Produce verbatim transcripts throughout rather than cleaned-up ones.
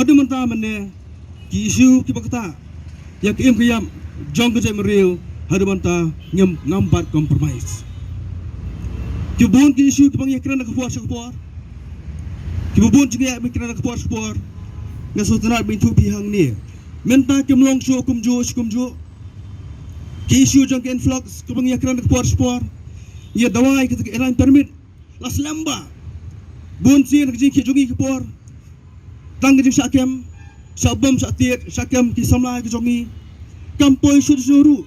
Haduh mynta mynne ki issue kiba kata ïa ka im ka ïap jong ka jaitbynriew haduh mynta ngim ngam pat compromise. Ki bun ki issue kiba ngi ïa kren na ka por sha ka por. Kiba bun jingeh ba ngi kren na ka por sha ka por. Nga sngewtynnat ba ngi ïathuh phi hangne. Mynta kim long shuh kumjuh shuh kumjuh. Ki issue jong ka influx kiba ngi ïa kren na ka por sha ka por. Ngi ïa dawa ïa kata ka airline permit. La slem bha. Bun sien ka jingkhih jong ngi ka por. Tang ka jingshah kem, shah bom, shah tied, shah kem ki samla ka jong ngi. Kam poi shuh shuh ruh.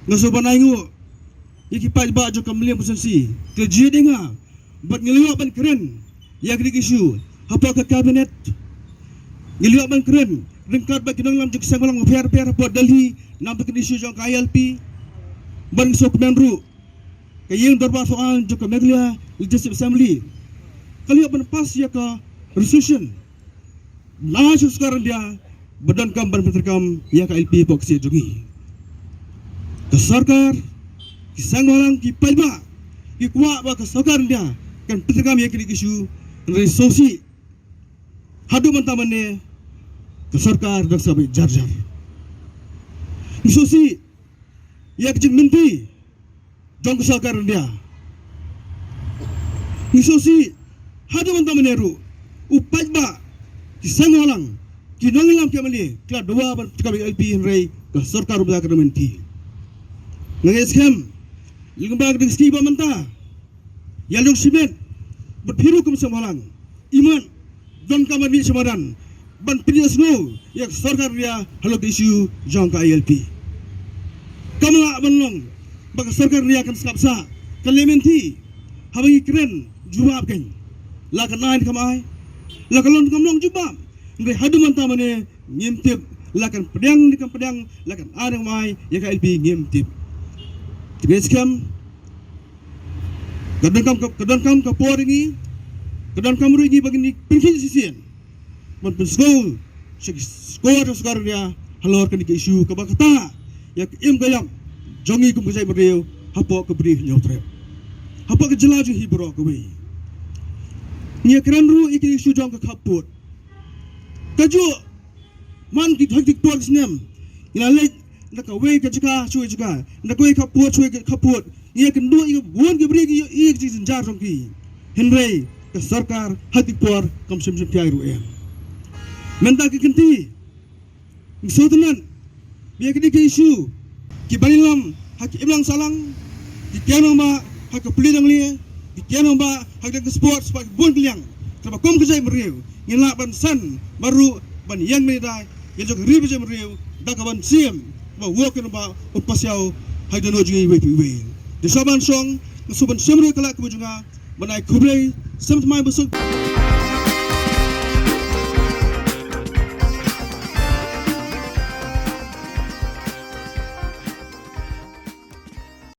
Nga sngewbha ban ai nguh ïa ki paidbah jong ka Mylliem constituency. Ki la jied ïa nga bad ngi la ïoh ban kren ïa kine ki issue hapoh ka cabinet. Ngi la ïoh ban kren ryngkat bad ki nongïalam jong ki seng bhalang bapher bapher hapoh Delhi, namar kine ki issue jong ka I L P. Bad ngi sngewkmen ruh ka ïing dorbar soh jong ka Meghalaya Legislative Assembly ka la ïoh ban pass ïa ka resolution na sha ka sorkar India ba donkam ban pyntreikam ïa ka I L P hapoh ka state jong ngi. Ka sorkar, ki seng bhalang, ki paidbah ki kwah ba ka sorkar India kan pyntreikam ïa kine ki issue, hynrei sngewsih haduh mynta mynne ka sorkar dang sa beit jar jar. Ngi sngewsih ïa ka jingmynti jong ka sorkar India. Ngi sngewsih haduh mynta mynne ruh u paidbah, ki seng bhalang, ki nongïalam ki M L A ki la dawa ban pyntreikam ïa ka I L P, hynrei ka sorkar ruh ka dang mynti. Nga ngeit skhem lyngba ka dang sngi ba mynta ïa long shimet bad phi ruh kum seng bhalang, imat donkam ban mih sha madan ban pynïasngew ïa ka sorkar India halor ka issue jong ka I L P. Kam lah ban long ba ka sorkar India kan sngap sah, kan leh mynthi haba ngi kren jubab kein. La kan ai ne kam ai, la kan long ne kam long jubab. Hynrei haduh mynta mynne ngim tip, la kan pdiang ne kam pdiang, la kan ai ne kam ai ïa ka I L P ngim tip. Te nga ngeit skhem ka donkam ka, ka donkam ka por ïa ngi, ka donkam ruh ïa ngi ba ngin pynkhih shisien ban pynsngew sha ki sor, sha ka sorkar India halor kane ka issue kaba kata ïa ka im ka ïap jong ngi kum ka jaitbynriew hapoh ka Bri Hynñiewtrep, hapoh ka jylla jong hi baroh kawei. Ngi ïa kren ruh ïa ka issue jong ka khappud. Kajuh man ki, ha kito ki por ki snem ngi la leit na kawei ka jaka sha kawei ka jaka, na kawei ka khappud sha kawei ka khappud. Ngi ïakynduh ïa ka bun ki briew, ngi ïohi ïa ka jingjynjar jong ki. Hynrei ka sorkar ha kito ki por kam shym shym pynïaid ruh em. Mynta ki kynti, ngi sngewtynnat ba ïa kine ki issue, ki ban ïalam ha ki imlang sahlang, ki kem rangbah ha ka pule nongleh, ki kem rangbah ha ka sport, sport ki bun ki liang. Kaba kum ka jaitbynriew ngin lah ban san bad ruh ban ïeng bad ïada ïa la ka jong ka ri bad jaitbynriew da kaba shim ba u kynrad rangbah u pasiaw ha ki dohnud jong ngi iwei pa iwei. Te shuwa ban shong, nga sngewbha ban shim ruh ka lad kaba jong nga ban ai khublei sngewbha ba suk.